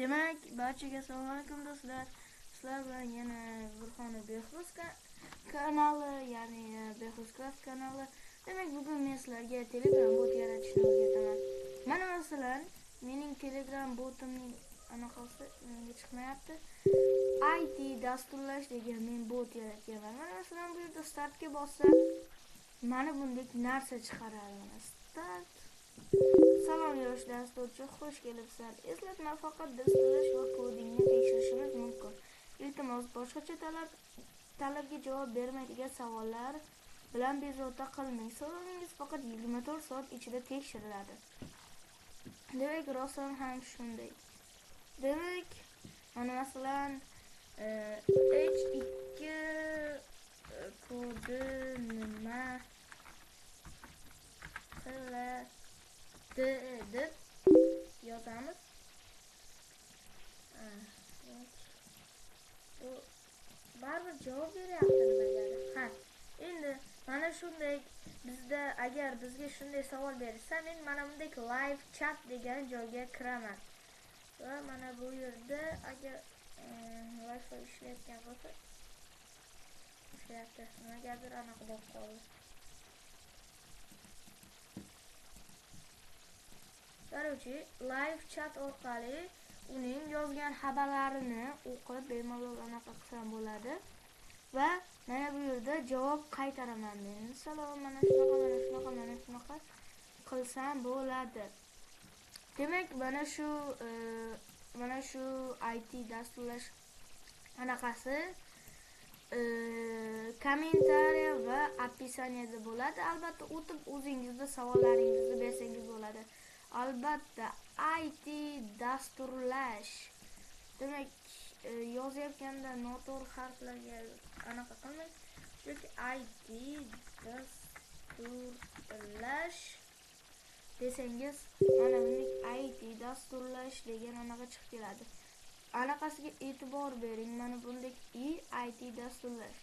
Demak, barchaga assalomu alaykum do'stlar. Sizlar bilan yana Burxoni Behruz kanali, ya'ni Behruz Craft kanali. Demak, bugun men sizlarga Telegram bot yaratishni o'rgataman. Mana masalan, mening Telegram botimning anaqasi menga chiqmayapti. IT dasturlash degan men bot yaratganman. Mana masalan, bu yerda startga bossam, mana bunday narsa chiqaradi. Mana start. Salom yosh dasturchi, xush kelibsan. Eslatma, faqat dasturlash va kodingni tekshirishimiz mumkin. Iltimos, boshqacha talabga javob bermaydigan savollar bilan bezovta qilmang. Savolingiz faqat 24 soat ichida tekshiriladi. Demak, rostdan ham shunday. Demak, mana masalan, H2 kodi nima qiladi deb yozamiz. Bu baribir javob beryapti nimagadir. Ha, endi mana shunday bizda agar bizga shunday savol berilsa, men mana bunday live chat degan joyga kiraman. Va mana bu yerda agar Wi-Fi ishlayotgan bo'lsa, ishlayapti. Nimagadir anaqa bo'lib qoldi. Короче, live chat orqali uning yozgan xabarlarini o'qib bemalol anaqa qilsam bo'ladi. Va mana bu yerda javob qaytaraman men. Salom, mana shunaqa, mana shunaqa, mana shunaqa qilsam bo'ladi. Demak, mana shu IT dasturlash anaqasi kommentariya va opisaniyada bo'ladi. Albatta o'tib o'zingizda savollaringizni bersangiz bo'ladi. Albatta IT dasturlash. Demak, yozayotganda noto'g'ri harflarga anaqa qilmang. Chunki IT dasturlash desangiz, mana bunday IT dasturlash degan anaqa chiqib keladi. Anaqasiga e'tibor bering. Mana bunday IT dasturlash.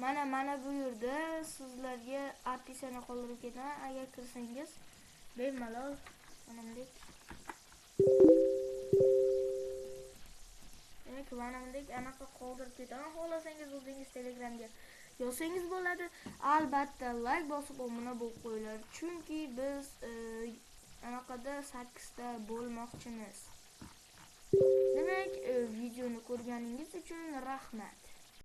Mana bu yerda sizlarga opisani qoldirib ketaman. Agar kirsangiz bemalol mana bunday. Demak, mana bunday anaqa qoldirib ketaman. Xohlasangiz o'zingiz Telegramga yozsangiz bo'ladi. Albatta like bosib obuna bo'lib qo'yinglar. Chunki biz anaqada 8 ta bo'lmoqchimiz. Demak, videoni ko'rganingiz uchun rahmat.